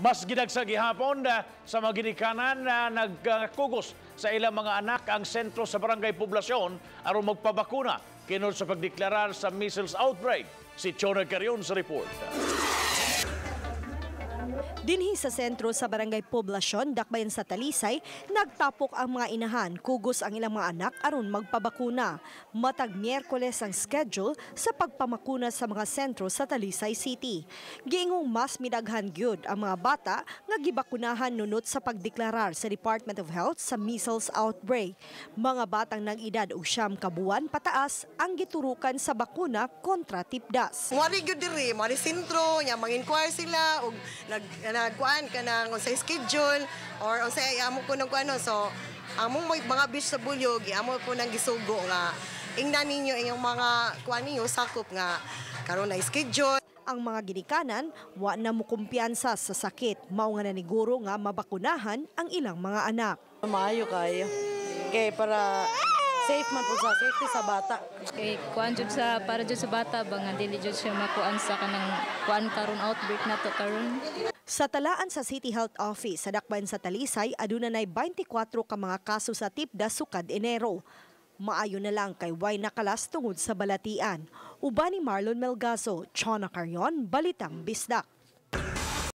Mas gidagsa gihapon sa mga ginikanan na nagkugos sa ilang mga anak ang sentro sa Barangay Poblasyon aron magpabakuna kinol sa pagdeklarar sa measles outbreak. Si Chona Carion sa report. Dinhi sa sentro sa Barangay Poblasyon, Dakbayan sa Talisay, nagtapok ang mga inahan, kugos ang ilang mga anak aron magpabakuna. Matag Miyerkules ang schedule sa pagpamakuna sa mga sentro sa Talisay City. Giingong mas midaghan gyud ang mga bata nga gibakunahan nunot sa pagdeklarar sa Department of Health sa measles outbreak. Mga batang nag-edad og 9 ka buwan pataas ang giturukan sa bakuna kontra tipdas. Muari gyud diri, muari sentro, nya mang-inquire sila og nagkuan kanang unsay schedule or unsay amo ko nang kuano. So among mga bitch sa Bulyog, amo ko nang gisugo nga ingnan ninyo inyong mga kuan ninyo, sakop nga karon na schedule. Ang mga ginikanan, wa na mukumpiyansa sa sakit, mao nga naniguro nga mabakunahan ang ilang mga anak. Maayo kayo. Kay para safe man po sa safety sa bata. Kay kuan jud sa para jud sa bata ba nga dili jud siya makuan sa kanang kuan karon, outbreak na to karon. Sa talaan sa City Health Office sa Dakbayan sa Talisay, aduna nay 24 ka mga kaso sa tipdas sukad Enero. Maayo na lang kay way nakalas tungod sa balatian. Uban ni Marlon Melgazo, Chona Carion, Balitang Bisdak.